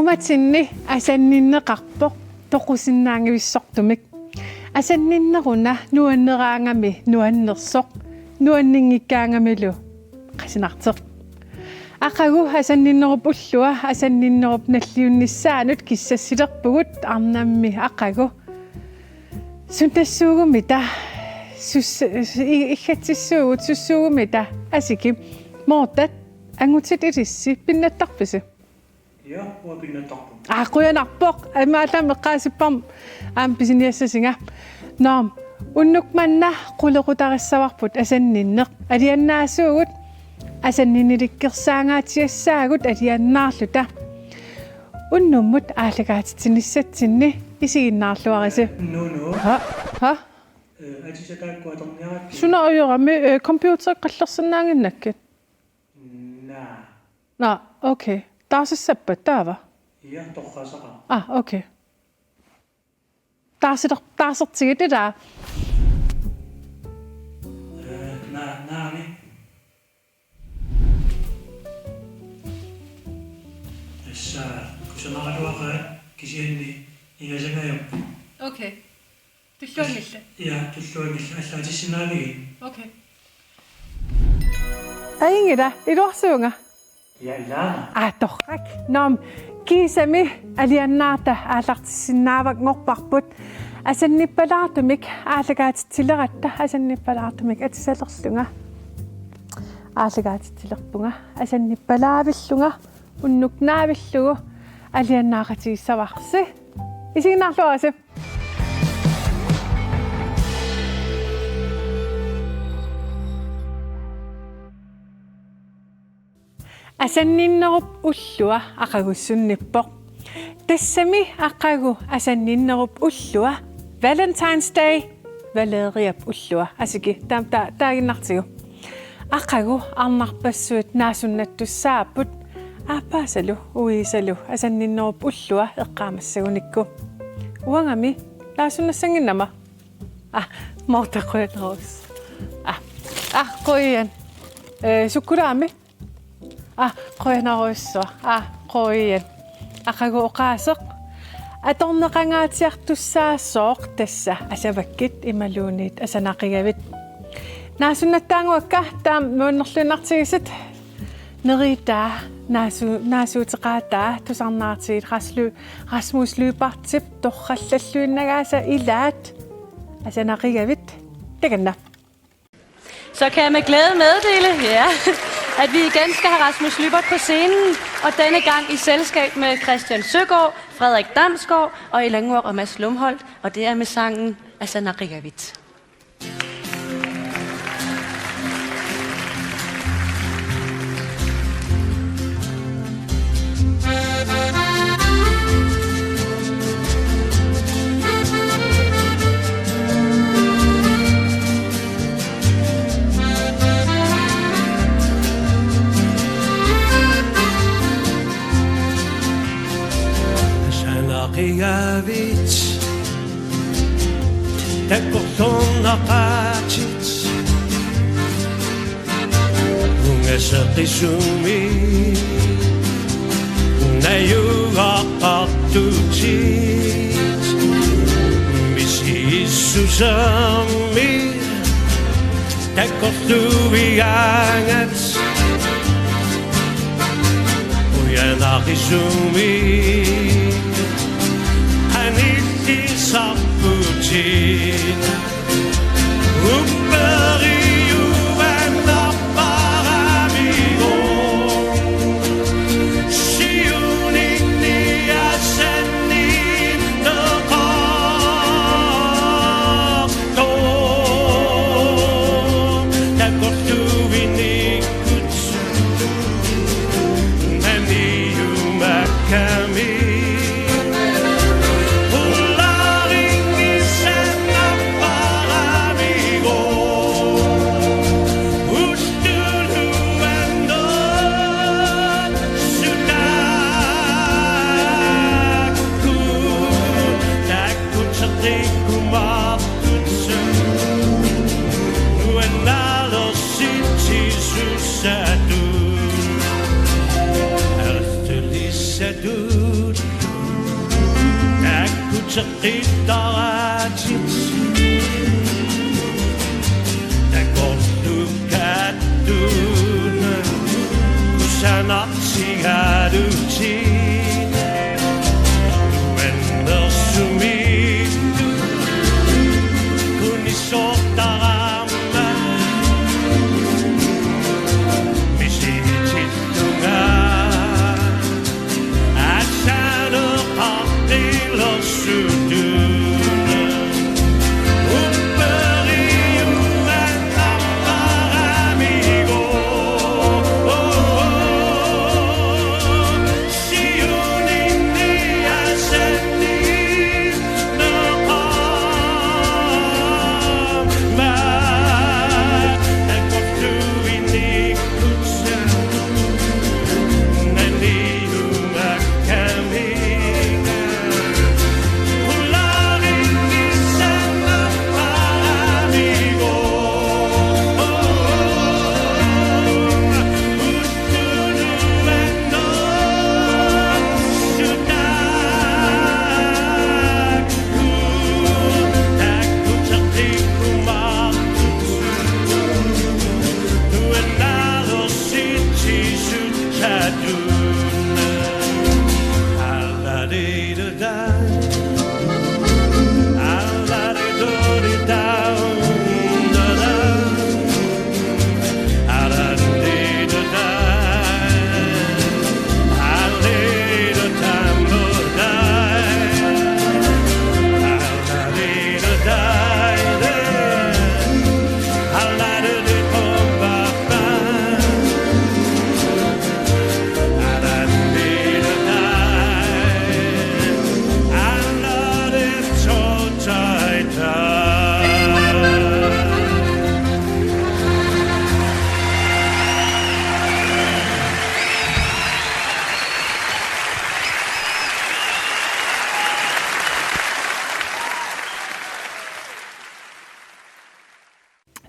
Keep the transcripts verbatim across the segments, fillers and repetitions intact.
Umatsinni asanninneqarpoq toqusinnaanngivissortumik. Asanninneruna nuanneraangami nuannersoq, nuanninngikkaangamilu qasinartoq. Aqagu asanninnerup ullua, asanninnerup nalliunnissaanut kissassilerpugut arnammi aqagu. Suntassuugumita, sus-, i-, iggatsissuugut sussuugumita, Asiki, Mortat, angutit ilissi, pinnattarpisi? Ja, uanga pinnattarpunga. Aa, qujanarpoq. Aamma allaammi eqqaasipparma aamma pisiniassasinga. Nå, unnuk manna qulequtarissavarput asanninneq. Alianaasuugut, asanninnilikkersaangaatsiassaagut alianaarluta. Unnummut aallakaatitsinissatsinni isiginnaarluarisi. Nunu. Ha? Ha? Eh, atisat taakku atorniarakkit. Suna ajorami, eh, computer qallersinnaannginnakkit? Naa. Naa, okay. Taarsassappat taava? Ja, torrasaqaaq. Ah, okay. Taarsiler-, taarsertigit ilaa? Eh, naa, naamik. Tassa kusanaraluaqaat kisianni ingasangajapput. Okay. Tulluanngillat. Ja, tulluanngillat. Allaatissinnaaviuk? Okay. Ajunngilaq, iluarsuunga. Ja, ilaana. Aa, torrak. Nå, kiisami alianaarta aallartissinnaavanngorparput. Asannippalaartumik aallakaatitsileratta, asannippalaartumik atisalerlunga. Aallakaatitsilerpunga, asannippalaavillunga, unnuk naavillugu alianaaqatigissavarsi. Isiginnaarluarisi. Asanninnerup ullua aqagusunnippoq. Tassami aqagu asanninnerup ullua Valentine's Day, Valeriap ullua. Asiki, taam-, ta-, taaginnartigu. Aqagu arnarpassuit naasunnattussaapput, aappaasalu uiisalu asanninnerup ullua eqqaamassagunikku. Uangami naasunnassanngimmat. Ah, Morta, qujanarujussuaq. Ah, ah, qujan. Eh, sukkulaami. Ah, qujanarujussuaq. Ah, qujan. Aqagu oqaaseq. Atorneqangaatsiartussaassooq tassa asavakkit imaluunniit asanaqigavit. Naasunnattaannguakka taama nuannerluinnartigisut. Neritaa, naasu-, naasuuteqaataa, tusarnaartigit Raslu-, Rasmus Lyberthip torrallalluinnagaasa ilaat asanaqigavit. Takanna. Så kan jeg med glæde meddele, ja, at vi igen skal have Rasmus Lyberth på scenen, og denne gang i selskab med Christian Søgaard, Frederik Damsgaard og Elangur og Mads Lumholt, og det er med sangen Asanaqigavit. Asanaqigavit, takorloornaqaatit, ungaseqisumik najugaqartutit, misigissusermik takorluuigaangat, ujanaqisumik qanillisarputit. Upperiuannarparamigooq siuninni asanninneqartoq, takorluuinikkut naniumakkami. Seqqittaraatsit takorluukkattuuna kusanartigalugit nuannersumiittut kunissortarama misilitit tunga asanoqartilersuttuna upperiummat arparamigo. Siuninni asanni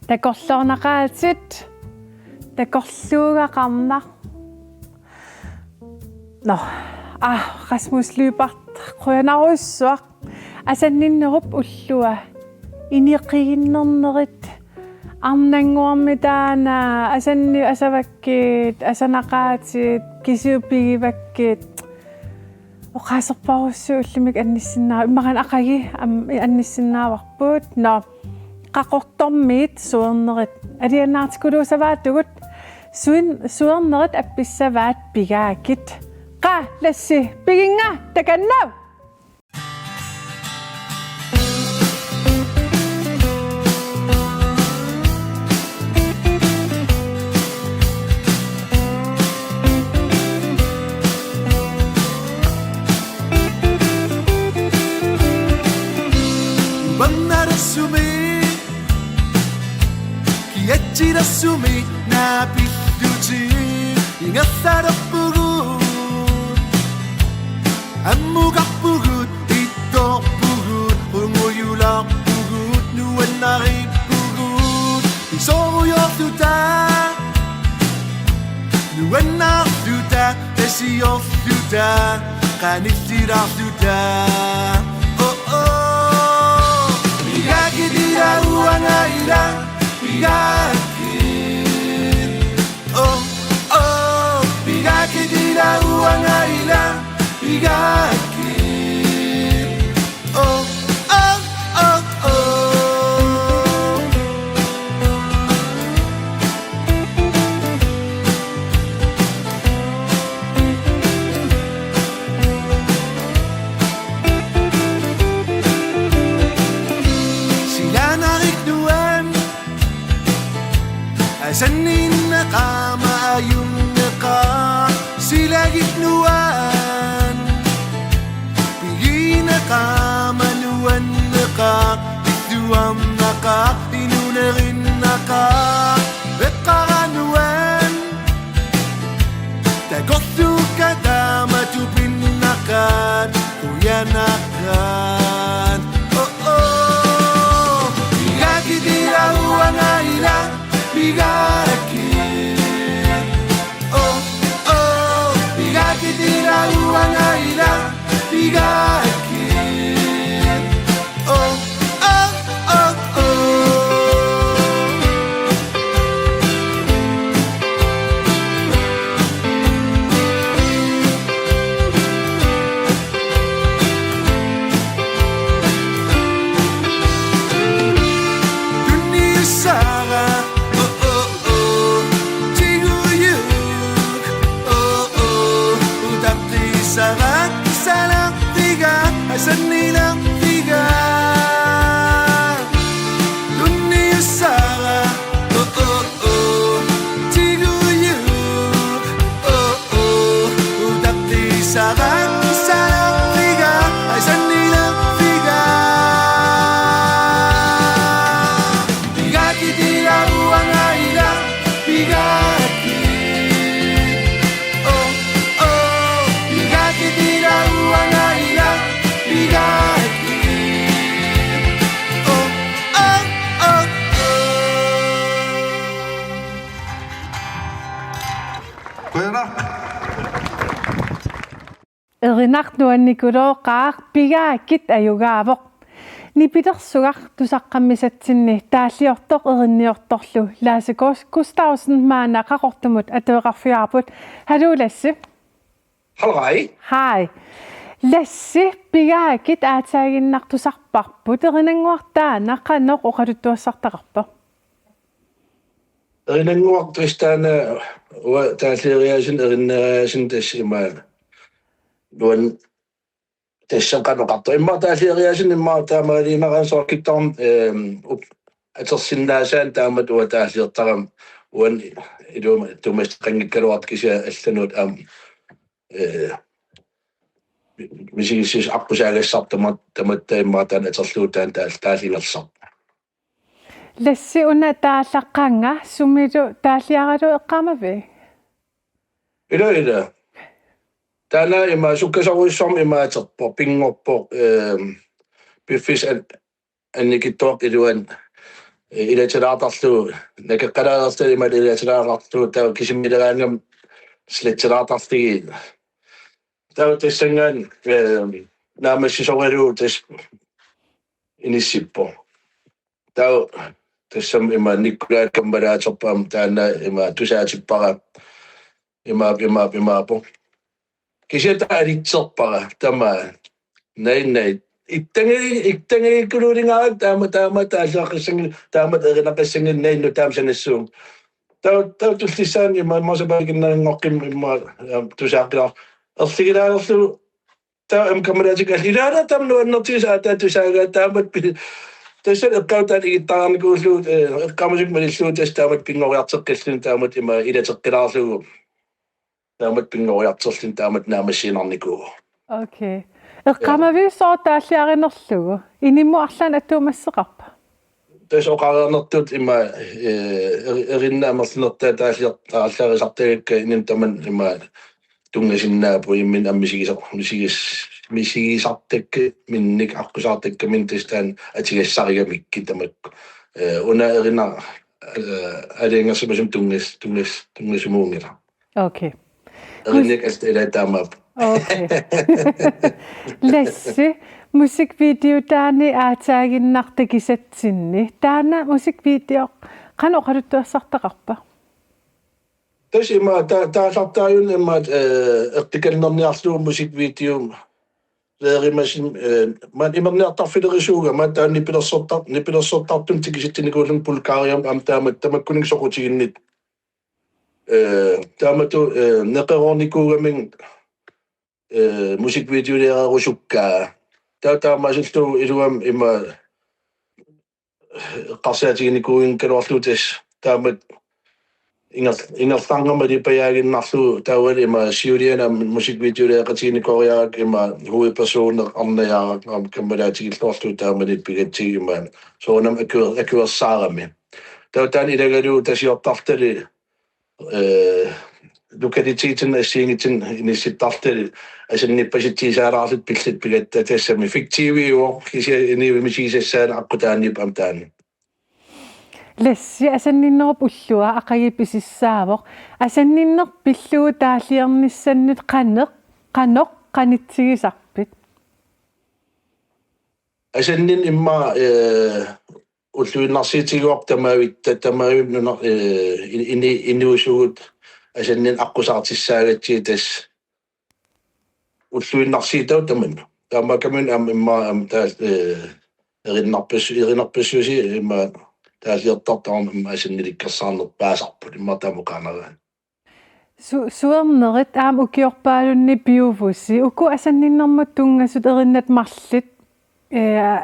Takorloornaqaatsit, takorluugaqarnaq. Nå, ah, Rasmus Lyberth, qujanarsuaq. Asanninnerup ullua. Ineqiginnernerit. Arnannguarmi taanna, asanni asavakkit, asanaqaatit, kisiat pigivakkit. Oqaaserparujussuit ullumikkut annissinnaa-, immaqa aqagu am-, annissinnaavarput. Nå, Qaqortormiit suernerit. Alianaartikuluussavaatigut suin-, suernerit appissavaat pigaakkit. Qaa, Lassi, piginnga, takanna! Nuannarissumik, kiatsilerissumik naapillutik ingerlalerpugut. Ammukarpugut, ittorpugut, qungujularpugut, nuannarippugut. Isorujoorluta, nuannaarluta, tasiorluta, qanillilaarluta. Oh, oh. Pigaakkit ila uanga ila, pigaakkit. Oh, oh, pigaakkit ila uanga ila, pigaakkit. Oh, oh, oh, oh. Silaannarik nuann- Asanninneqaaq, maajunneqaaq, silagit nuann. Pigineqaaq, manuanneqaaq, illuarnaqaaq, inunerinnaqaaq, eqqaraa nuann. Takorluukkatta taama tupinnaqaat, qujanaqaat. Oh, oh. Pigaakkit ila uanga ila, pigaakkit. Oh, oh. Pigaakkit ila uanga ila, pigaakkit. Erinaq nuannikulooqaaq, pigaakkit ajugaavoq. Nipilersugaq tusaqqammisatsinni taalliortoq erinniortorlu Lasse Gus-, Gustavsen maanna Qaqortumut atueqarfigaarput. Haluu Lasse. Hej. Hej. Lasse, pigaakkit aatsaaginnaq tusarparput, erinannguaq taanna qanoq oqaluttuassartaqarpa? Erinannguaq tassa taanna uanga taallioriaaseq erinnioriaaseq tassa imaat nuan- tassa qanoq oqartoq. Immaqa taallioriaaseq immaqa taamaaliinaraan soorlu guitarimi, ehm, up-, atorsinnaasaanni taamatut uanga taalliortarama uani ilumut tumasteqanngikkaluartoq kisianni allanut aamma, eh, mi-, misigissutsit aqqusaagassartut tamatta immaqa taanna atorlugu taanna taal-, taallinersarpoq. Lasse, una taalleqanga sumilu taalliaralugu eqqaamavigit? Ila, ila. Taanna ima sukkasoorujussuarmik ima atorpoq, pinngorpoq, ehm, piffissaq an-, annikitsuaqqap iluani, eh, ilatsilaartarlugu, nakeqqalaartarlugu ima ilatsilaartarlugu, taava kisimiileraangama slettilaartarlugit. Taava tassanngaanniit, ehm, naammassisoralugu tassa inissippoq. Taava tassami ima Nikolai kammalaaterput aamma taanna ima tusaatippara. Imaappoq, imaappoq, imaappoq. Kisianni taava alitserpara tamaat. Nai, nai. Ittangagi-, ittangagikkululingaarakku taama, taama taalliaqqissanngilaq, taama erinaqassanngilaq nai nutaamik sanassuunga. Taava, taava tullissaani ima, ima sapaatip akunneranngormat ima, aamma, tusaaqqilaarlunga. Erligilaalerlugu taava aamma kammalaatikka allat ilaanni taama nuannertigisut aatsaat tusaagaat taamatut pi-, tassa eqqaamut taanna igittaraarnikuullugu, eh, eqqaamasukkut malillugu tassa taamatut pinngoriarteqqilluni taamatut ima ilateqqilaarlugu. Taamatut pinngoriarterluni taamatut naammassiinnarnikuuvoq. Okay. Ja. Eqqaamavigit sooq taalliarinerlugu? Inimut arlaannik attuumassuteqarpa? Tassa oqareernertut ima, eh, eri-, erinnat amerlanertaat taalliar-, taallarisartagakka inunnik tamanut ima tunngasinnaapput imminut aamma misigisar-, misigis-, misigisartakkaminnik aqqusaartakkaminnik tassa taanna atugassaarigamikkit tamakku. Eh, una erinnaq, eh, aalajangersimasumik tunngas-, tunngas-, tunngasuugunngilaq. Okay. Erinniakkat allat ilaat taamaappoq. Okay. Lasse, musikvideotaani aatsaaginnaq takusatsinni. Taanna musikvideo qanoq oqaluttuassartaqarpa? Tassa ima ta-, taallartaajunnaarmat, eh, eqqikannerniarlugu musikvideo leerimasum, eh, maani imerniartarfilerisuugama taanna nipilersortar-, nipilersortartut takusatsinikuullunga Bulgariami aamma taamatut tamakkuninnga soqutiginnittut. Eh, taamatut, eh, neqeroornikuugamik, eh, musikvideoleererusukkaa. Taava taamaasillugu iluamik ima eqqarsaatiginikuugaluarlugu tassa taamatut inger-, ingerlaannaq malipajaaginnarlugu taavalu ima siuliani aamma musikvideoleeqatiginikooriarakku ima hovedpersoni arnajaarak aamma kammalaatigilluarlugu taamani pigatsigit ima soorunami aku-, akuersaarami. Taava taanna ilagalugu tasiortartali, eh, lokalitetini assigiinngitsuni inissittartali asannippasitsigisaalaarluta pilluta pigatta tassami fiktiviuvoq kisianni inuit misigisassaannik aqqutaaniippoq aamma taanna. Lasse, asanninnerup ullua aqagu pisissaavoq. Asanninneq pillugu taalliornissannut qanoq, qanoq qanitsigisarpit? Asanninneq immaqa, eh, ulluinnarsiutigaarput tamavitta, tamavimmut nuna-, eh, in-, ini-, inuusugut asanninneq aqqusaartissaagatsigit tassa ulluinnarsiutaagut tamanna. Taamaakkaminut aamma immaqa aamma taava, eh, erinarpassu-, erinarpassuusi immaqa taalliortartut aamma immaqa asannilikkersaarnerpaasarput immaqa taama oqaannaraanni. Su-, suernerit aamma ukiorpaalunni piuvusi. Uku asanninnermut tunngasut erinnat marluk, eh,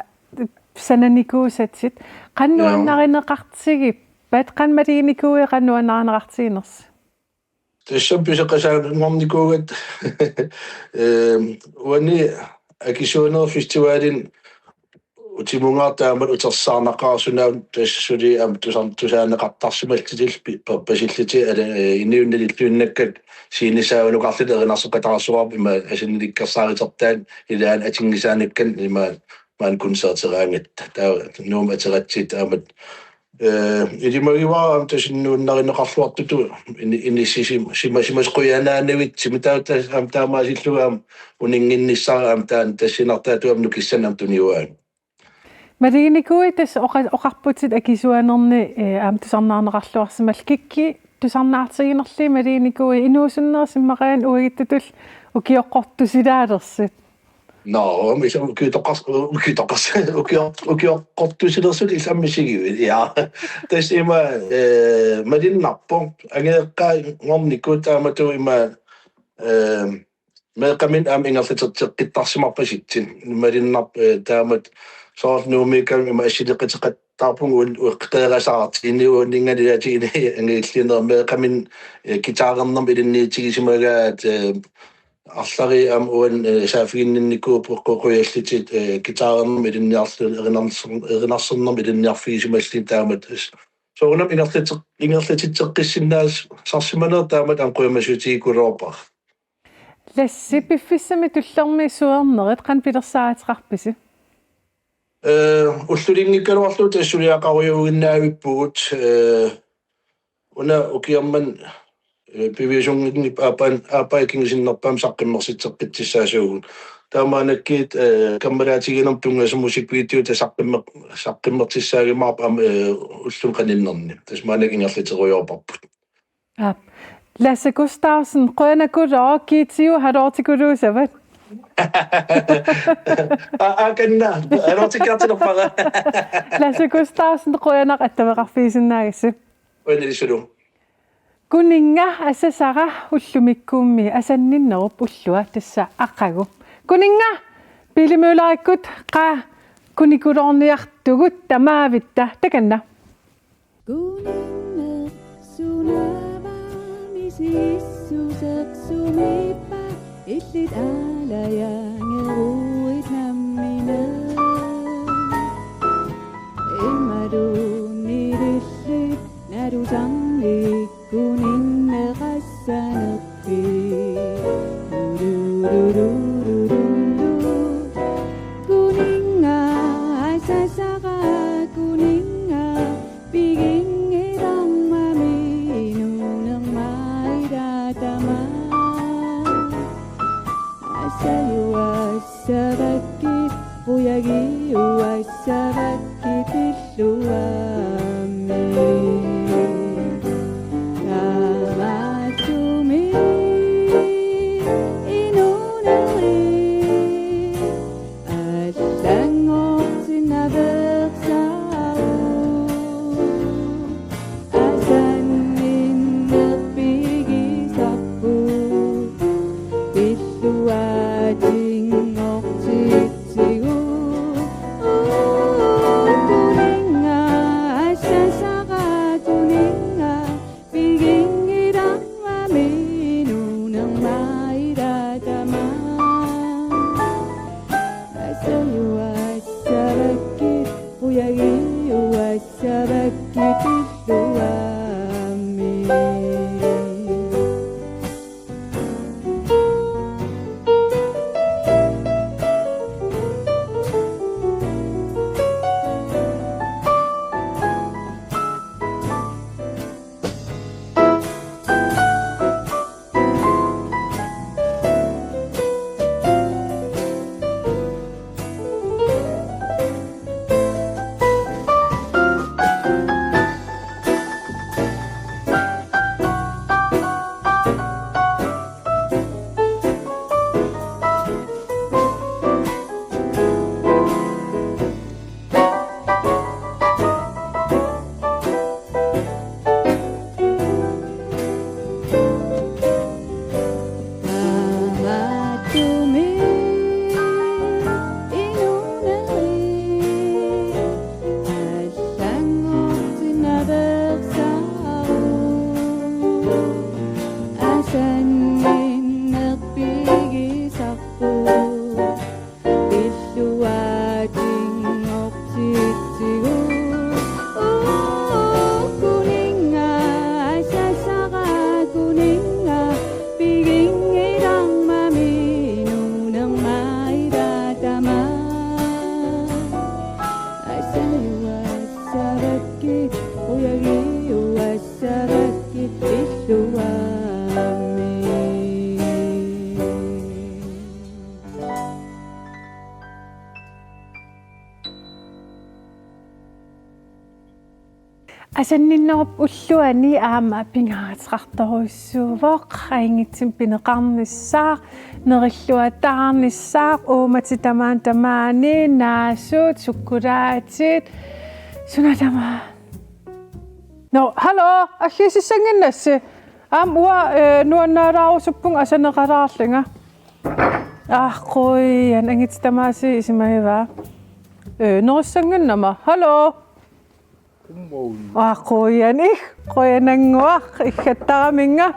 sananikuusatit. Qanoq nuannarineqartigippat, qanoq maluginikuuiuk qanoq nuannarineqartiginersoq? Tassa pisoqasaanngornikuugatta. Ehm, uani Akisuunerup festivalini utimungaartoq taamatut utersaarnaqaaq suna tassa suli aamma tusa-, tusaaneqartarsimallutillu pi-, pappasillutik ala, eh, inuit nalilluinnakkat siunissaq avanukarlutik erinarsoqataarsuarput ima asannilikkersaaritertaat ilaanni atunngisaannakkannut ima maani koncerteraangatta. Taava Nuummi ateratsigit taamatut Eh, ilimagivara aamma tassa nuannarineqarluartutut ini-, inissisim-, sima-, simas qujanarnavitsi mitaata aamma taamaasillunga aamma uninnginnissara aamma taanna tassunartaatut aamma nukissanik aamma tuniuaanga. Malinnikui tassa oqa-, oqarputit akisuanerni, eh, aamma tusarnaarneqarluarsimallugu, kikki tusarnaartiginerlugit malinnikui inuusunnerit immaqaluunniit uagutsitut ukioqqortusilaalersut. Nå, men så ukioqqors-, ukioqqors-, ukio-, ukioqqortusilersut ilami sigivit. Ja. Tassa ima, eh, malunnarpoq. Angajoqqaanngornikkut taamatut ima, eh, meeqqaminnik aamma ingerlateqqittarsimarpasitsit. Malunnarpoq, eh, taamatut soorlu Nuummiikkamut ima assileqateqattaarpunga un-, ueqqeerasaartut inuuninngaanniit ilaatigut angajulliunerit meeqqaminnik, eh, guitareernermik ilinniutigisimagaat, eh, arlallit aamma uani, eh, saaffiginninnikuupput qu-, qujallutit, eh, guitareernermik ilinniarlu-, erinarser-, erinarsernermik ilinniarfigisimallugit taamatut. Soorunami ingerlateq-, ingerlatitseqqissinnaasarsimaneq taamatut aamma qujamasuutigikuluuppara. Lassi, piffissami tullermi suernerit qanoq pilersaaruteqarpisi? Eh, ullulinngikkaluarluta tassa suliaqarujuuginnavippugut, eh, una ukioq manna, eh, piviusunngornikkut aappaa, aappaa kingusinnerpaamik saqqummersitseqqittussaasuugut. Taamaannakkut, eh, kammalaatigiinnermut tunngasut musikvideot tassa saqqummer-, saqqummersitsissaajumaarput aamma, eh, ulluni qaninnerni. Tassa maannakkut ingerlaterujoorparput. Aap. Lasse Gustavsen, qujanaqaaq, kiitiup haloorutikuluussavat. Aa, aa, kanna. Haloorutikkiartulerpara. Lasse Gustavsen, qujanaq attaveqarfigisinnaagassi. Qujanaq ilisulu. Kuninnga asasara ullumikkummi asanninnerup ullua tassa aqagu. Kuninnga Biili Møllerikkut qaa kunikuloorniartugut tamaavitta takanna. Kuninneq sunavami siissuseq sumiippa illit aalajangeruit nammineq. Imaluunniit illit nalusarnik kuninneqassanerpit. Kuninnga asasara kuninnga piginngilarmami inuunerma ila tamaat. Asajuassavakkit qujagiuassavakkit illuammi. Taamaattumik inuunerit allanngortinnaveersaarut. Asanninneq pigisarput pilluaatinngortitsigu. Kuninnga asasara kuninnga piginngilarmami inuunerma ila tamaat. Asajuassavakkit qujagiuassavakkit illuammi. Asanninnerup ulluani aamma pingaaruteqartorujussuuvoq, ajunngitsumik pineqarnissaat, nerilluataarnissaat, uumatit tamaani tamaani, naasut, sukkulaatit, suna tamaat. Nå, hallo, aggiisissannginnassi? Aamma uanga, eh, nuannaalaarusuppunga asaneqalaarlunga. Aa, qujan, angutit tamaasa isumagivaa. Eh, nerissannginnama. Hallo. Aa, qujan, ih, qujanannguaq, iggattaraminga.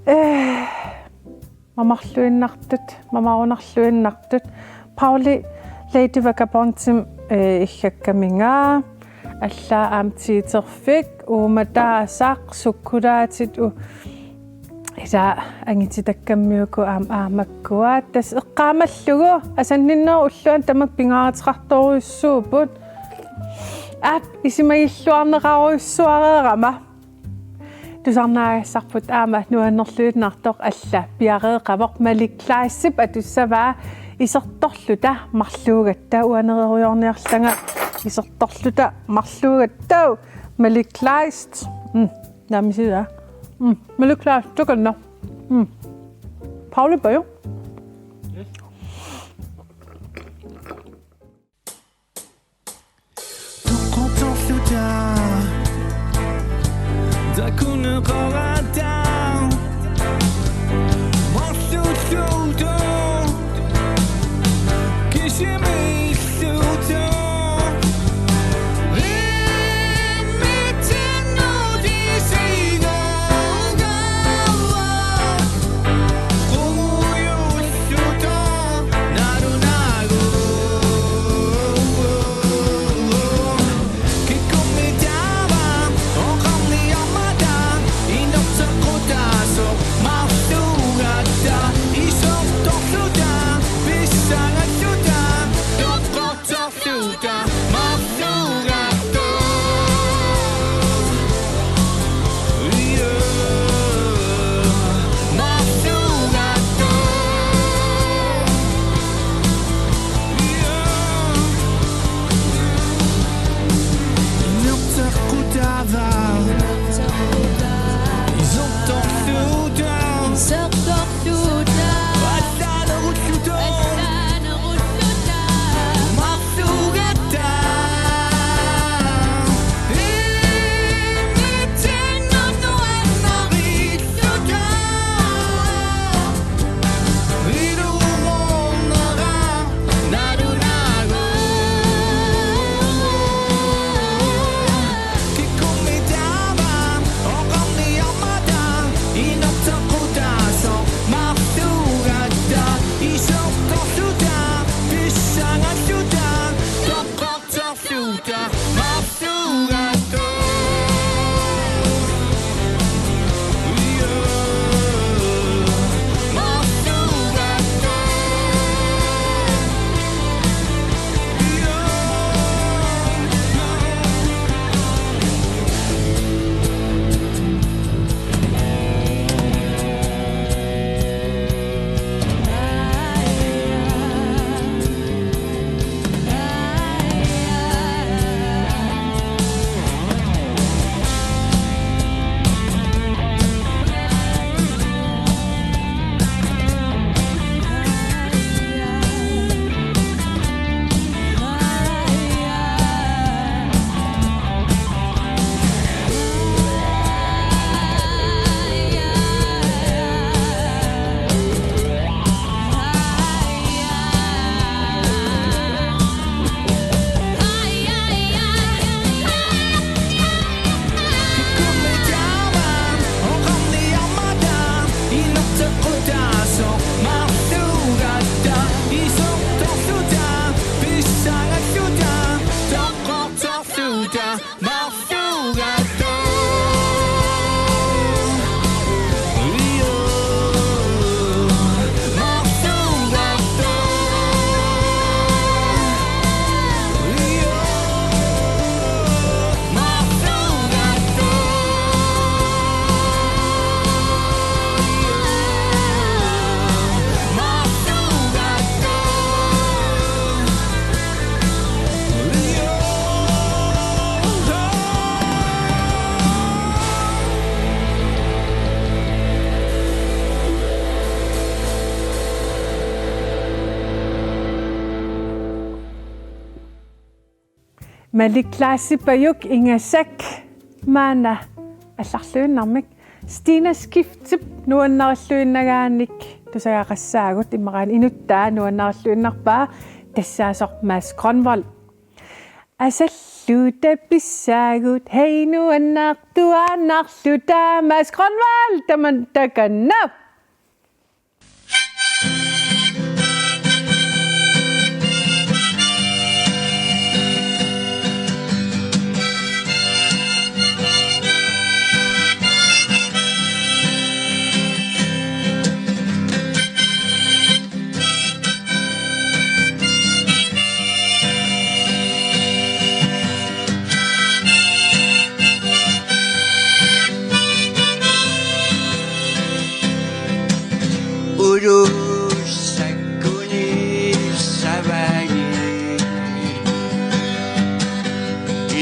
Eh, mamarluinnartut, mamarunarluinnartut. Pauli Lady Vagabondimik, eh, iggakkaminga. Allaat aamma tiiterfik, uumataasaq, sukkulaatit u-, ila angutitakkamiuk aamma aamakkua. Tassa eqqaamallugu, asanninnerup ulluani tamakku pingaaruteqartorujussuupput. Aap, isumagilluarneqarujussuareerama. Tusarnaagassarput aamma nuannerluinnartoq alla piareeqavoq, Malik Kleistip atussavaa Isertorluta marluugatta, uanererujoorniarlanga Isertorluta marluugatta, Malik Kleist. Mm, naamisigaa. Mm, Malik Kleist, tukanna. Mm. Pauli Bajo. Toqqortorluta takuneqarata marluulluta kisimiilluta. Malik Laasipajuk Ingasak maanna allarluinnarmik Stina Skiftip nuannarilluinnagaanik tusagaqassaagut, immaqa inuttaa nuannarilluinnarpaa, tassaasoq Mads Grønvold. Asalluta pissaagut, hej nuannaartuaannarluta, Mads Grønvold, tamanna takanna. Ulusakkunissavagi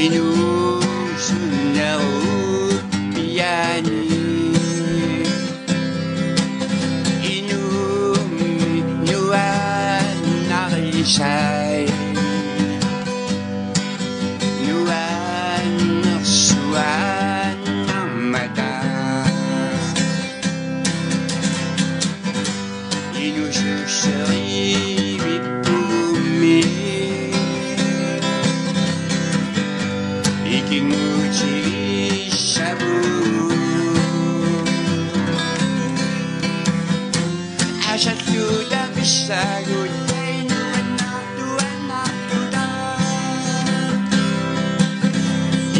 inuusunneruppiaani. Inuummi nuannarisai nuannersuaannarmata. Inuususserivippugummi ikinngutigissavugut. Asalluta pissaagut, hej nuannaartuaannarluta.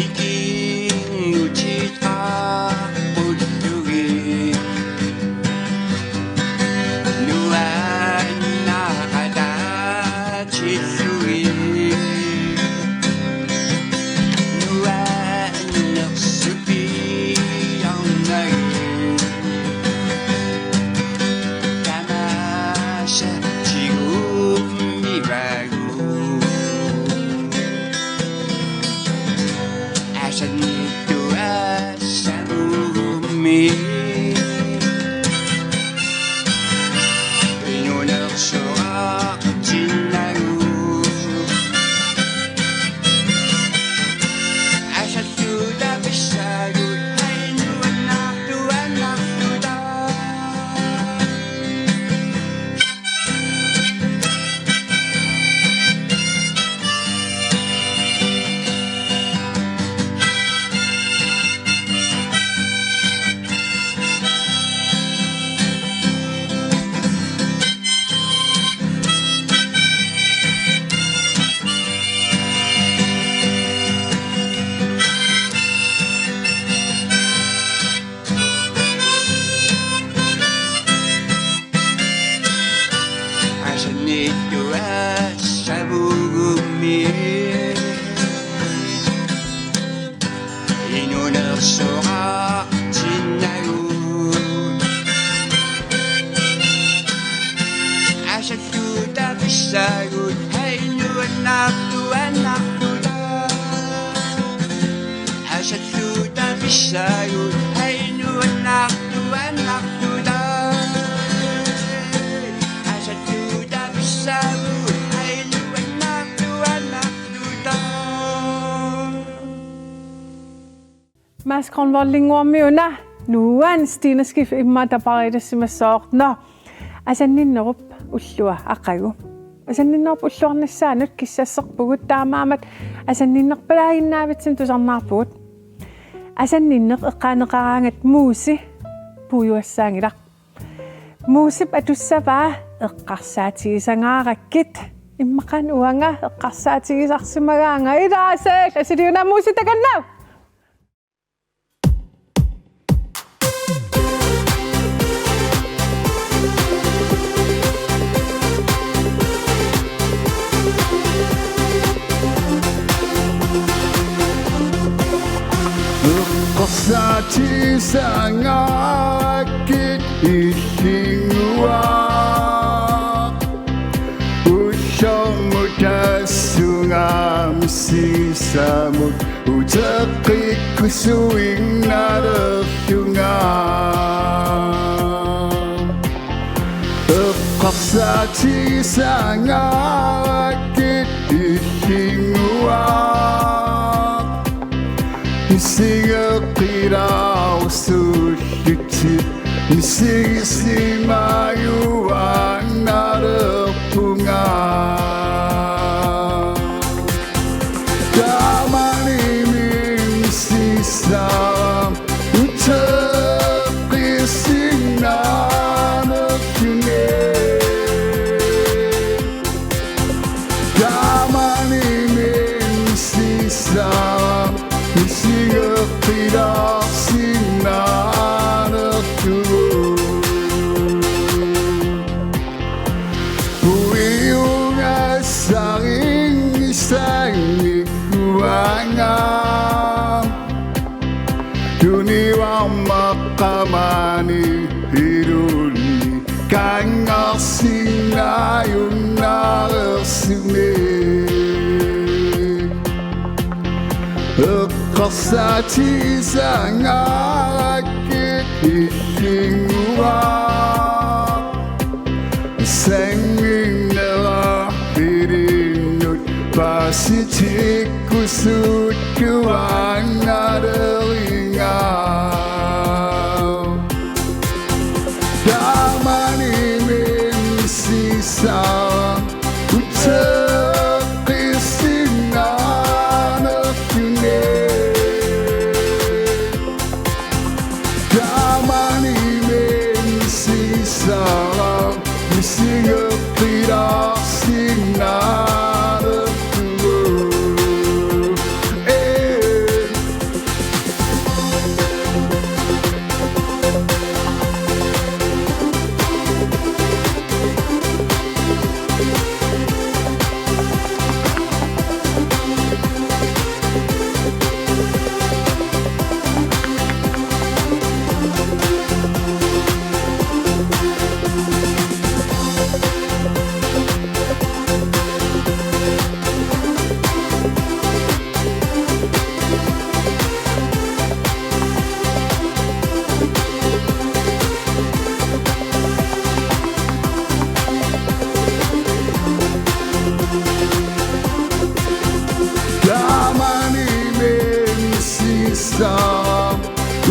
Ikinngutigeqqullugit nuannaaqataatillugit. Nuannersupiarnagit. Tamaasa tigummivagut. Asannittuassavugummi inuunersoraartinnagu. Asalluta pissaagut, hej nuannaartuaannarluta. Asannittuassavugummi inuunersoraartinnagu. Asalluta pissaagut, hej nuannaartuaannarluta. Asalluta pissaagut, hej nuannaartuaannarluta. Asalluta pissaagut, hej nuannaartuaannarluta. Mads Grønvoldinngormiuna nuan Stina Skift immaqa tapaariitassimassaaq. Nå, asanninnerup ullua aqagu. Asanninnerup ulluarnissaanut kissasserpugut, taamaammat asanninnerpalaaginnaavitsinni tusarnaarpugut. Asanninneq eqqaaneqaraangat Muusi puiuassaanngilaq. Muusip atussavaa eqqarsaatigisangaarakkit. Immaqa uanga eqqarsaatigisarsimagaanga. Ilaasaak, asiliuna Muusi takanna. Eqqarsaatigisangaakkit illinnguaq. Ullormut tassunga misissamut uteqqikkusuinnalerlunga. Eqqarsaatigisangaakkit illinnguaq. Sisimajuaannarpunga. Taamani misissaanga uteqqissinnaanngitsunik. Taamani misissaanga misigeqqilaarsinnaanngitsunik. Uiugassarinngisanngikkuanga. Tunivarma qamani ilunni qangarsinnaajunnareersunik. Eqqarsaatigisaanngikkukku illinnguaq. Sannginnera ilinnut paasitikkusuttuaannalerinnga. Taamani misissaanga uteqqissinnaanngitsunik. Taamani misissaanga misigeqqilaarsinnaanngitsunik. Ee. Taamani misissaanga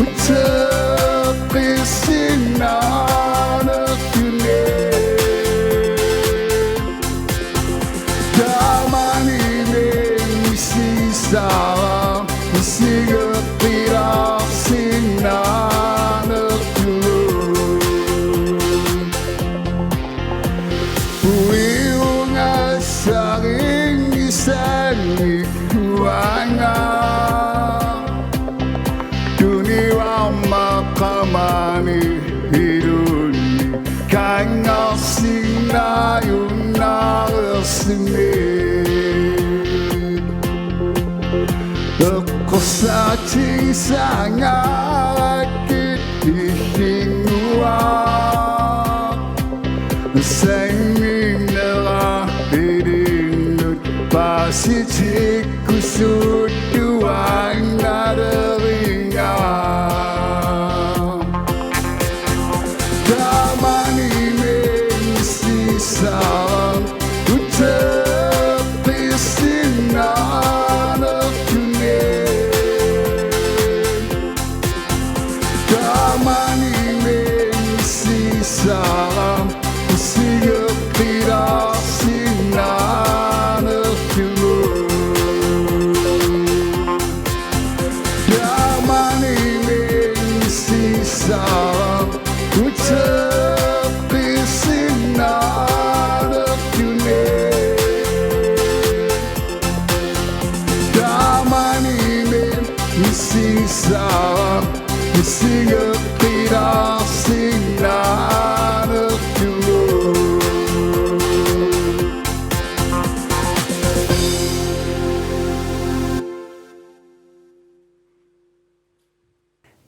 uteqqissinnaanngitsunik. Taamani misissaanga misigeqqilaarsinnaanngitsunik. Uiugassarinngisanngikkuanga. Tunivarma qamani ilunni qangarsinnaajunnareersunik. Eqqarsaatigisaanngikkukku illinnguaq. Sannginnera ilinnut paasitikkusuttuaannalerinnga. Taamani misissaanga uteqqissinnaanngitsunik. Taamani misissaanga misigeqqilaarsinnaanngitsunik. Taamani misissaanga uteqqissinnaanngitsunik. Taamani misissaanga misigeqqilaarsinnaanngitsunik.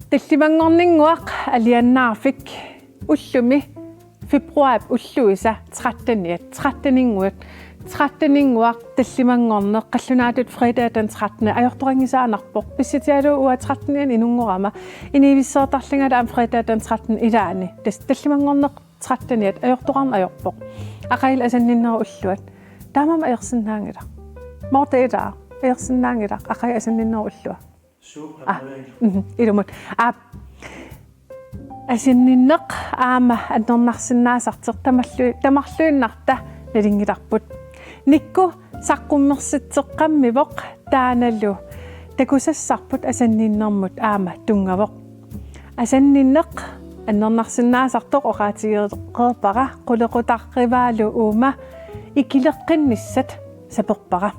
Tallimanngorninnguaq alianaarfik ullumi februaarip ulluisa tretteniat, tretteninnguat, tretteninnguaq tallimanngorneq qallunaatut fredag den trettende ajortoqanngisaannarpoq. Pissutigalugu uanga trettenianut inunngorama, inuuissortarlungalu aamma fredag den trettende ilaanni. Tassa tallimanngorneq tretteniat ajortoqarneq ajorpoq. Aqagu asanninnerup ulluat. Taamaammat ajorsinnaanngilaq. Morten, ilaa, ajorsinnaanngilaq aqagu asanninnerup ullua. Suup Ah, aamma. Mhm, ilumut. Aap. Asanninneq aamma annernarsinnaasartoq tamallu-, tamarluinnarta nalunngilarput. Nikku saqqummersitseqqammivoq taannalu takusassarput asanninnermut aamma tunngavoq. Asanninneq annernarsinnaasartoq oqaatigereerpara qulequtarivaalu uuma ikileqqinnissat saperpara.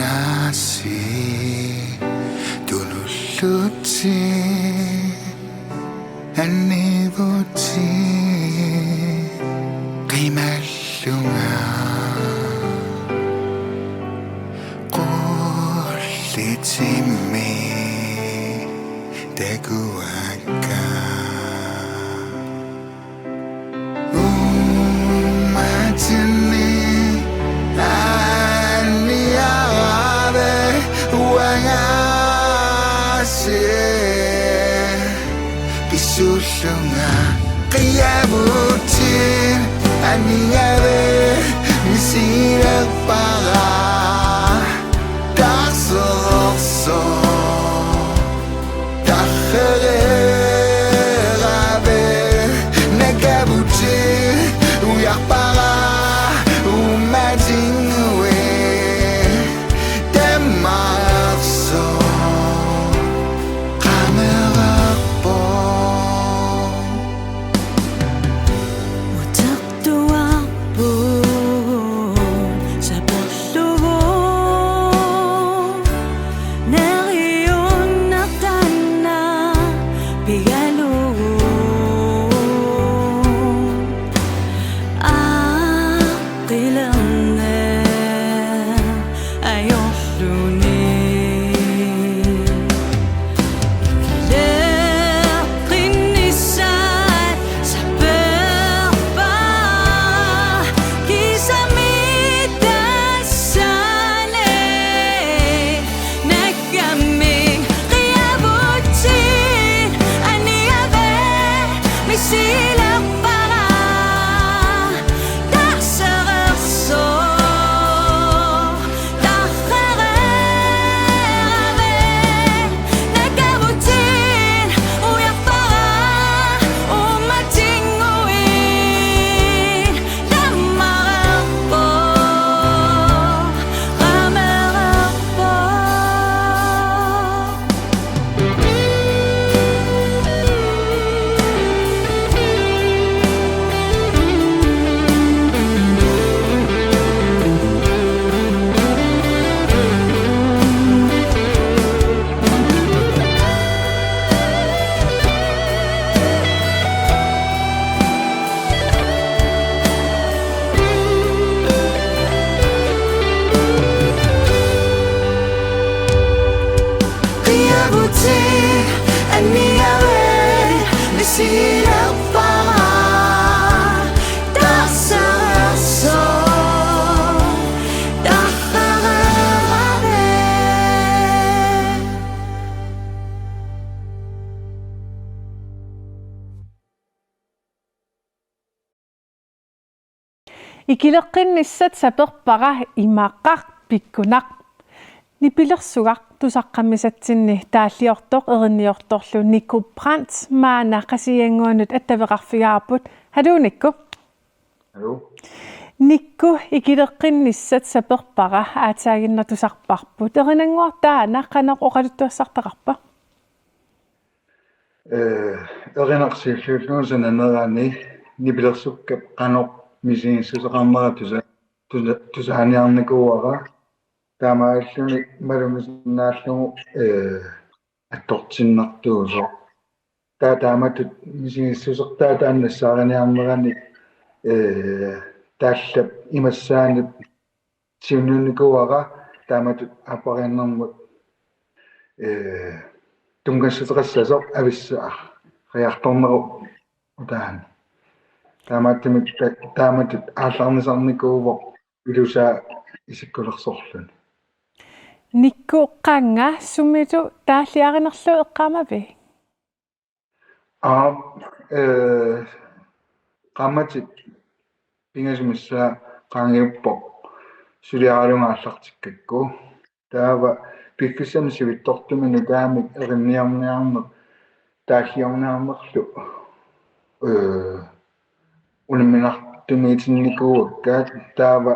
Kingumulasi tululluti annivuti qimallunga qullitimmi takuakka. Uummatinni anniarave uangasi pisullunga qiavutin anniave misilerpara. Tarserso tarrereerave nakavuti ujarpara uummatinngui tammarso qamererpo. Utertuarput saperlugu neriunnertanna pigalugu aqqilerneq ajorluni. Ikileqqinnissat saperpara kisami tassani nakkammik qiavutit anniave misilerpara. Tarserso tarrereerave nakavutin ujarpara uummatinngui tammarerpo qamererpo. Qiavutit anniave misilerpara. Tarserso tarrereerave. Ikileqqinnissat saperpara imaqarpikkunaq. Nipilersugaq tusaqqammisatsinni taalliortoq erinniortorlu Nikku Brandt maanna Qasigiannguanut attaveqarfigaarput. Haluu Nikku. Haluu. Nikku, ikileqqinnissat saperpara aatsaaginnaq tusarparput. Erinannguaq taanna qanoq oqaluttuassartaqarpa? Ee, erinarsiullugu sananerani nipilersukkap qanoq misigissuseqarnera tusa-, tusa-, tusaaniarnikuuara. Taamaalilluni malugisinnaallugu, ee, attortinnartuusoq. Taava taamatut misigissusertaa taanna nassaariniarnerani, ee, taallap imassaanut siunniunnikuuara taamatut aappariinnermut, ee, tunngassuteqassasoq avissariartornerup utaani. Taamaattumik ta-, taamatut aallarnisarnikuuvoq ilusaa isikkulersorluni. Nikku, qanga sumilu taalliarinerlu eqqaamavit? Aap, eh, qaammatit pingasut missaat qaangiuppoq suliaralunga aallartikkakku. Taava piffissami sivitsortumi nutaamik erinniarniarneq taalliorniarnerlu, eh, unamminartumiitinnikuuakka. Taava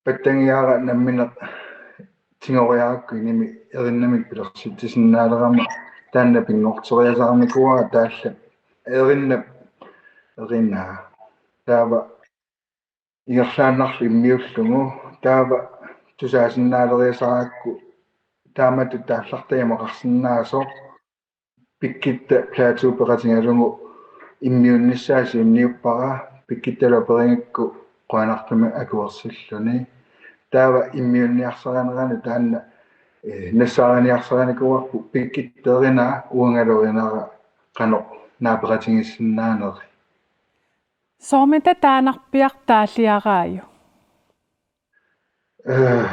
pattagiara nammineq tigoriarakku inimi erinnamik pilersitsisinnaalerama taanna pinngorteriasaarnikuuara taallap erinnap erinaa. Taava ingerlaannarlu immiullugu taava tusaasinnaaleriasaarakku taamatut taallartaa imaqarsinnaasoq Pikkitta Platou peqatigalugu immiunnissaa siunniuppara, Pikkittalu aperigakku qujanartumik akuersilluni. Taava immiunniarsarinerani taanna, eh, nassaariniarsarinikuuarput Pikkitta erinaa uangalu erinara qanoq naapeqatigiissinnaaneri. Soormita taannarpiaq taalliaraajuk? Eh,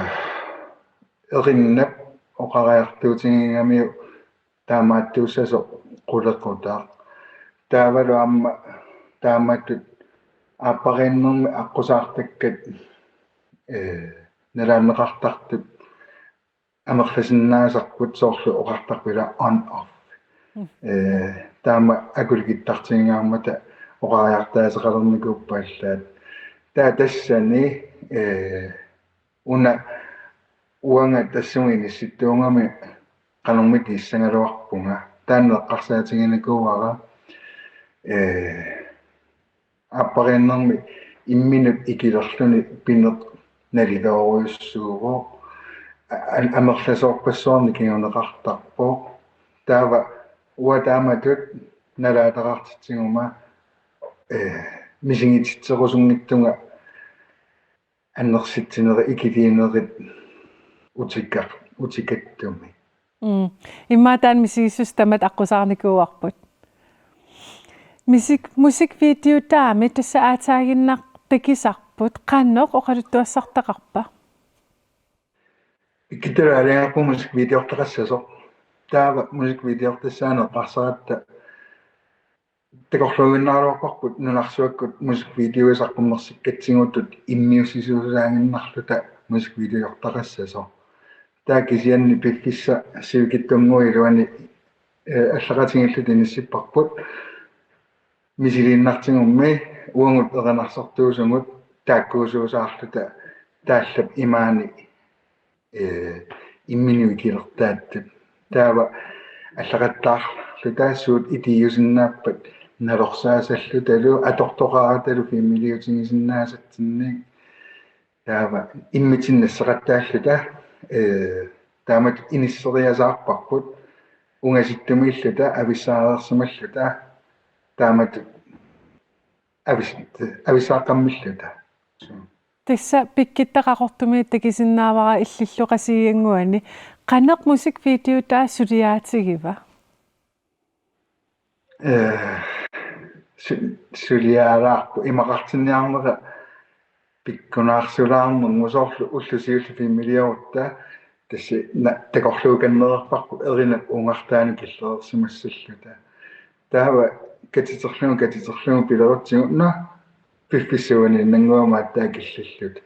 erinnap oqariartuutigigamiuk taamaattuussasoq qulequtaq. Taavalu aamma taamatut aappariinnermi aqqusaartakkat, eh, nalaanneqartartut amerlasinnaasarput, soorlu oqartarput ila on off. Mm. Eh, taama akulikittartigigaarmata oqariartaaseqalernikuuppaallaat. Taava tassani, eh, una uanga tassunga inissittuugami qanormita issagaluarpunga. Taanna eqqarsaatiginikuuara, eh, aappariinnermi imminut ikilerluni pineq nalilerujussuuvoq. A-, amerlasoorpassuarnik kinguneqartarpoq. Taava uanga taamatut nalaataqartitsiguma, eh, misigititserusunngitsunga annersitsinerit ikiliinerit utikka-, utikattumik. Mm. Immaqa taanna misigissuseq tamatta aqqusaarnikuuarput. Misik-, musikvideotaami tassa aataaginnaq takisarput, qanoq oqaluttuassartaqarpa? Pikkittalu aalajangerpunga musikvideortaqassasoq. Taava musikvideortassaaneq eqqarsaratta takorluuinnaraluarparput nunarsuakkut musikvideoi saqqummersikkatsigutut immiussisuusaaginnarluta musikvideortaqassasoq. Taava kisianni piffissaq sivikitsunnguup iluani, eh, allaqatigiilluta inissipparput. Misiliinnartigummi uagut erinarsortuusugut taakkuusuusaarluta taallap imaani, eh, imminut ikilertaattut. Taava allaqattaarluta suut itiusinnaappat nalorsaasallutalu atortoqaratalu filmiliutigisinnaasatsinnik. Taava immitsinnut nasseqattaalluta, eh, taamatut inisseriasaarparput ungasittumiilluta avissaareersimalluta taamatut avis-, avissaaqqammilluta. Tassa Pikkitta Qaqortumi takusinnaavara illillu Qasigiannguani. Qanoq musikvideotaa suliaatigiva? Eh, su-, suliaalaarpoq imaqartinniarnera pikkunaarsulaarnermut, soorlu ulloq siulleq filmiliorutta tassa na-, takorluukannereerparput erinap uungartaanut killereersimassalluta. Taava katiterlugu, katiterlugu pilerutsigu, nå, piffissap uaniinnannguami aatsaat killilluta.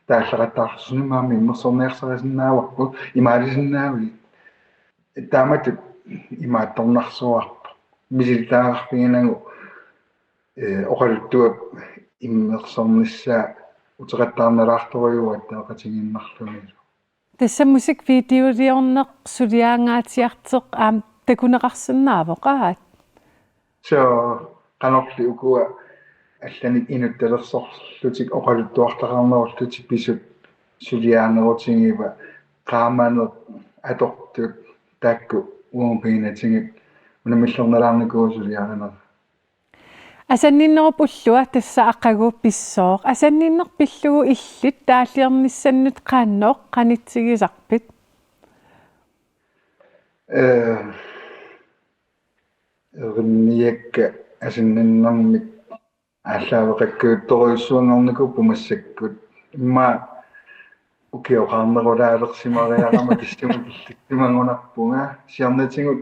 Taava allaqattaarluta suna maani immersorniarsarisinnaavarput, imaalisinnaavit? Taamatut imaattornarsuarpoq. Misilitaagarfiginagu, eh, oqaluttuap immersornissaa uteqattaarnalaartorujuuvoq attaveqatigiinnarlumilu. Tassa musikvideoliorneq suliaangaatsiartoq aamma takuneqarsinnaavoq, aat? Suu, qanorli ukua allanik inuttalersorlutik oqaluttuartaqarnerullutik pisut suliaanerutigiva, qaamaneq, atortut, taakku uagut piginatigut unammillernalaarnikuuvoq suliarinera. Asanninnerup ullua tassa aqagu pissooq. Asanninneq pillugu illit taalliornissannut qanoq qanitsigisarpit? Eh, erinniakka asanninnermik aallaaveqakkajuttorujussuanngornikuupput massakkut. Immaqa ukioqarnerulaalersimariarama tassunga killissimagunarpunga. Siornatigut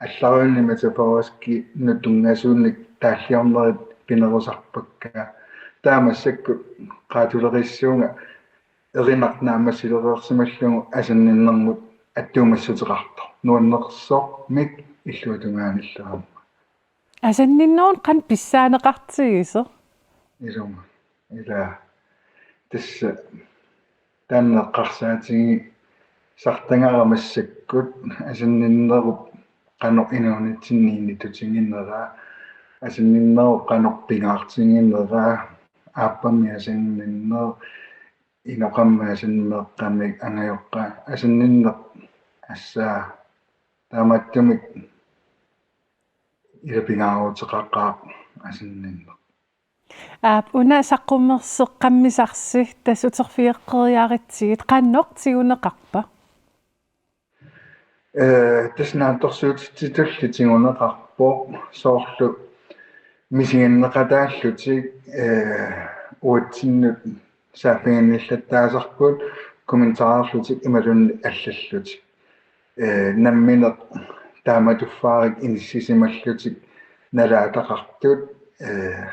allarujunik metaforiskimik tunngasunik taalliornerit pinerusarpakka. Taava massakkut qaatulerissuunga erinaq naammassilereersimallugu asanninnermut attuumassuteqartoq. Nuannersormik illuatungaanillerama. Asanninnerup qanoq pissaaneqartigisoq? Ilumut. Ila. Tassa taanna eqqarsaatigisartagara massakkut asanninnerup qanoq inuunitsinni inuttutiginera, asanninnerup qanoq pingaartiginera, aappami asanninneq, inoqami asanninneq, meeqqami angajoqqami asanninneq, assaa taamaattumik ila pingaaruteqaqaaq asanninneq. Aap, una saqqummerseqqammisarsi tassa uterfigeqqeriaritsigit, qanoq tiguneqarpa? Ee, tassa naatsorsuutititulli tiguneqarpoq, soorlu misiginneqataallutik, ee, uatsinnut saaffiginnillattaasarput, kommentarerlutik imaluunniit allallutik. Ee, nammineq taamatuffaarik inissisimallutik nalaataqartut, ee,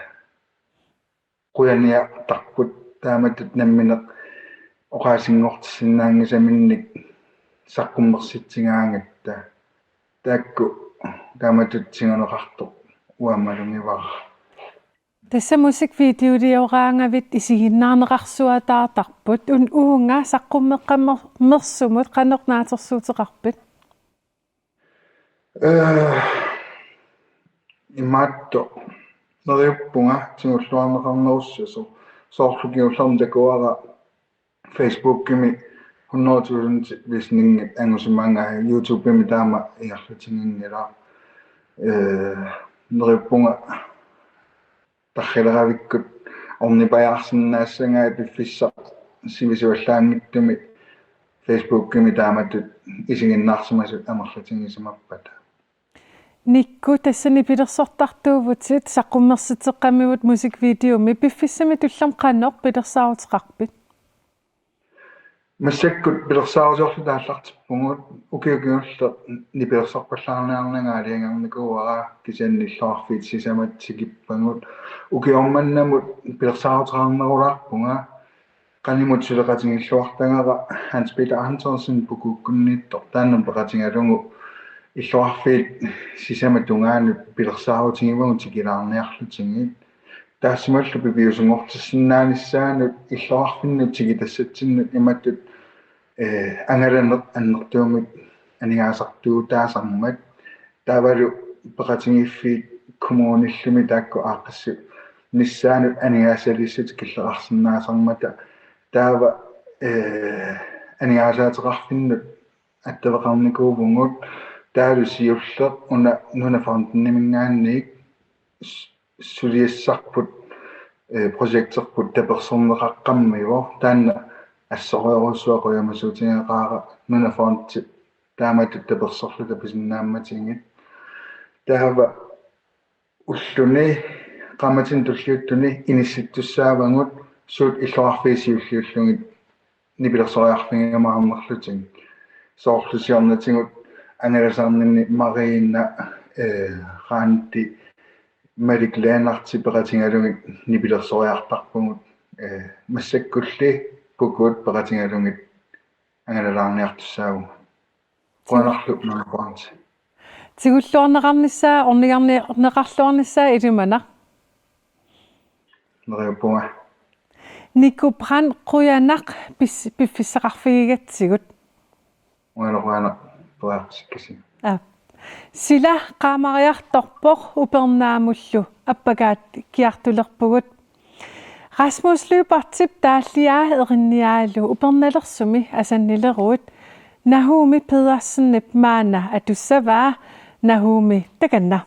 qujaniartarput taamatut nammineq oqaasinngortissinnaanngisaminnik saqqummersitsigaangatta. Taakku taamatut tiguneqartoq uanga malugivara. Tassa musikvideolioraangavit isiginnaarneqarsuataartarput, un-, uunga saqqummeqqammer-, mersumut qanoq naatsorsuuteqarpit? Ee, imaattoq. Neriuppunga tigulluarneqarnerussasoq. Soorlu kingullermik takuara Facebookimi hundrede tusind visningit angusimagai, YouTubemi taama ingerlatiginngilaq. Ee, neriuppunga tarrileravikkut ornipajaarsinnaassagai piffissaq sivisuallaanngitsumi Facebookimi taamatut isiginnaarsimasut amerlatigisimappata. Nikku, tassani pilersortartuuvutit saqqummersitseqqammivutit musikvideomi, piffissami tulliuttumi qanoq pilersaaruteqarpit? Massakkut pilersaarusiorluta aallartippugut, ukioq kingulleq nipilersorpallaarniarnanga aalajangernikuuara, kisianni illoqarfiit sisamat tikippagut. Ukioq mannamut pilersaaruteqarnerulaarpunga, qanimut suleqatigilluartagara Hans Peter Antonsen Pukuukkunniittoq, taanna peqatigalugu illoqarfiit sisamat tungaanut pilersaarutigivagut tikilaarniarlutigit. Taassumalu piviusunngortissinnaanissannut illoqarfinnut tikitassatsinnut imatut, ee, angalaneq annertuumik aningaasartuutaasarmat. Taavalu peqatigiiffiit kommunillumi taakku aaqqissuunnissaannut aningaasaliissutit killeqarsinnaasarmata. Taava, ee, aningaasaateqarfinnut attaveqarnikuuvugut, taavalu siulleq una Nunafondiminngaanniit s-, suliassarput, ee, projekterput tapersersorneqaqqammivoq, taanna assorujussuaq qujamasuutigeqaara Nunafondip taamatut tapersersorluta pisinnaammatigit. Taava ulluni qaammatini tulliuttuni inissittussaavagut suut illoqarfiit siulliullugit nipilersoriarfigiumaarnerlutigit. Soorlu siornatigut angalasarninni Marina, ee, Randi, Malik Lennarti peqatigalugit nipilersoriartarpugut, ee, massakkulli Pukuut peqatigalugit angalalaarniartussaavugut. Qujanarlu Nunafond. Tigulluarneqarnissaa, ornigarni-, neqarluarnissaa ilimanaq. Neriuppunga. Nikku Brandt, qujanaq pis-, piffissaqarfigigatsigut. Uanga qujanaq periarfissakkasi. Aap. Sila qaamariartorpoq, upernaamullu appakaatkiartulerpugut. Rasmus Lyberthip taalliaa erinniaalu upernalersumi asannileruit. Nahumi Pedersenip maanna atussavaa, Nahumi takanna.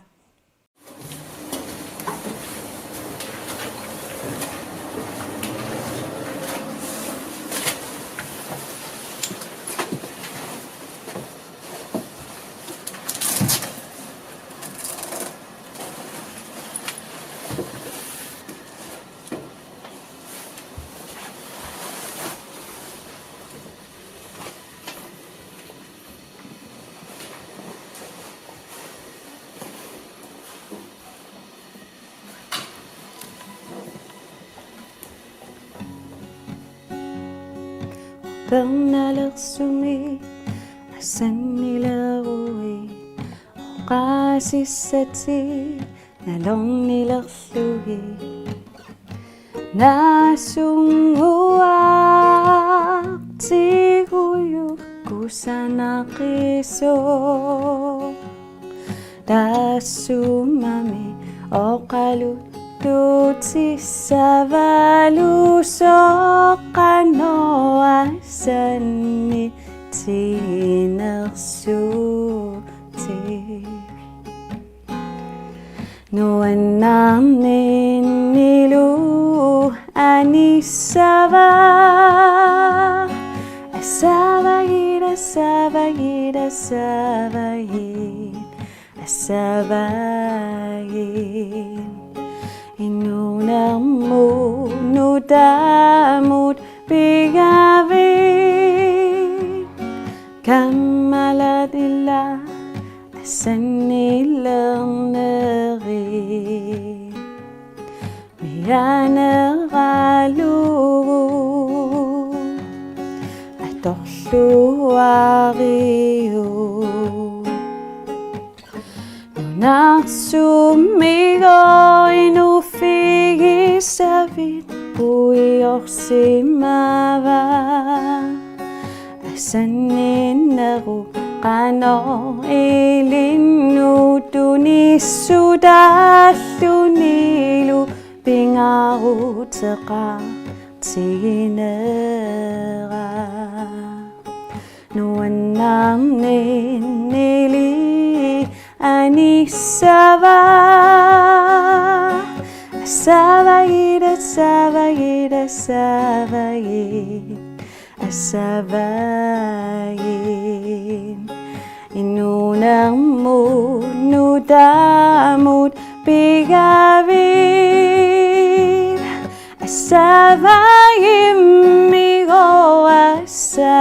Pernalersumik asannileruit oqaasissatik nalornilerlugit. Naasunnguaq tigujuk kusanaqisoq. Taassumami oqaluttutissavalusoq qanoq asannittiginersuutit. Nuannaarninnilu anissavaa. Assavagiit, assavagiit, assavagiit, assavagiit. Inuunermut nutaamut pigavit. Kammalat ilaat asannilernerit. Mianeralugu atorluariuk. Nunarsuarmigooq inuuffigisavit puiorsimavaa. Asanninnerup qanoq ilinnut tunissutallunilu pingaarutigaartigineraa. Nuannaarninnilu anissavaa. Assavagiit, assavagiit, assavagiit, assavagiit. Inuunermut nutaamut pigavit. Assavagimmigooq, assavagiit,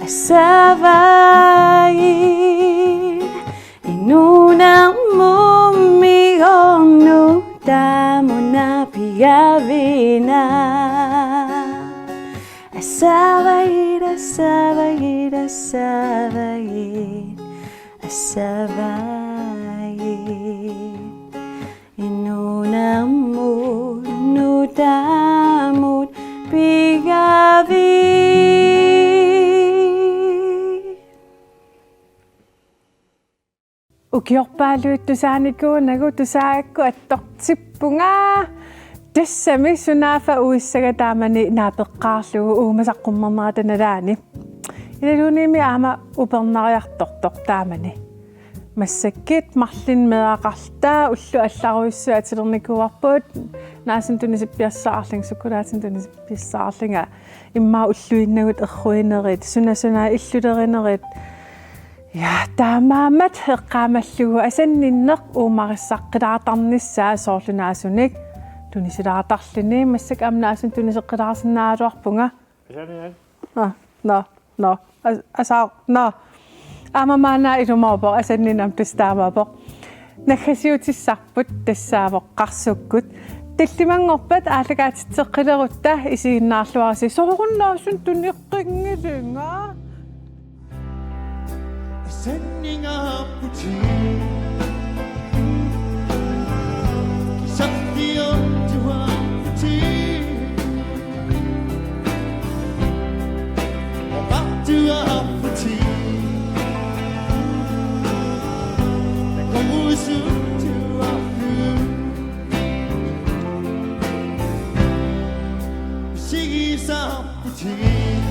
assavagiit. Inuunermut migornu taamuna pigavina. Assavagiit, assavagiit, assavagiit, assavagiit. Inuunermut nutaamut pigavit. Ukiorpaaluit tusaanikuunagu tusaagakku attortippunga. Tassami sunaaffa uissaga taamani naapeqqaarlugu uuma saqqummernerata nalaani. Ilalunimi aamma upernariartortoq taamani. Massakkut marlunnik meeraqarluta ullut allarujussuit atilernikuuarput, naasunut tunisippiassaqarlunga, sukkulaatinik tunisippiassaqarlunga, immaqa ulluinnagut erruinerit, suna suna illulerinerit. Ja, taamaammat eqqaamallugu asanninneq uumarissaqqilaartarnissaa soorlu naasunik tunisilaartarluni, massakkut aamma naasunut tuniseqqilaarsinnaagaluarpunga. Asanninneq. Aa, nå, nå, as-, asaaq, nå. Aamma maanna ilumoorpoq, asanninneq aamma tassa taamaappoq. Naggasiutissarput tassaavoq qarsukkut. Tallimanngorpat aallakaatitseqqilerutta isiginnaarluarisi: Soorunami naasunut tuneqqinngilanga. Asanningaarputit. Kisarliortuaarputit. Oqartuaarputit. Takorusuttuaarputit. Misigisaarputit.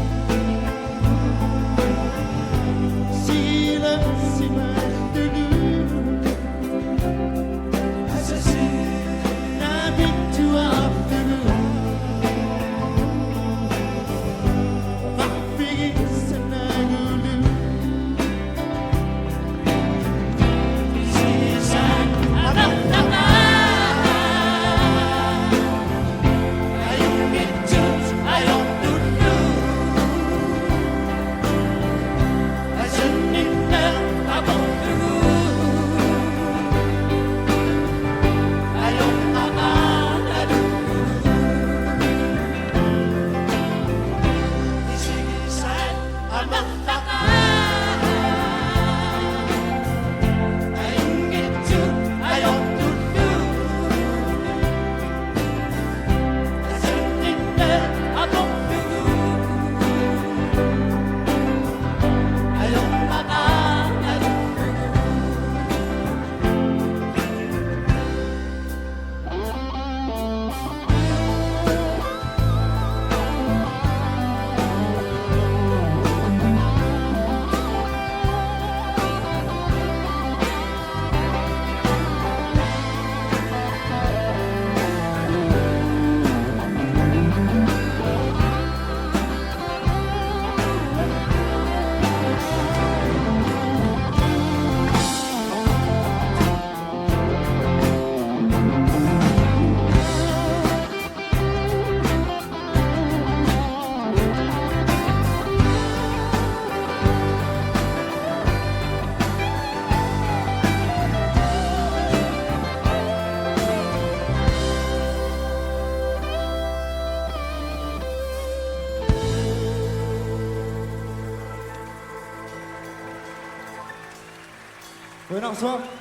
Qujanarsuaq.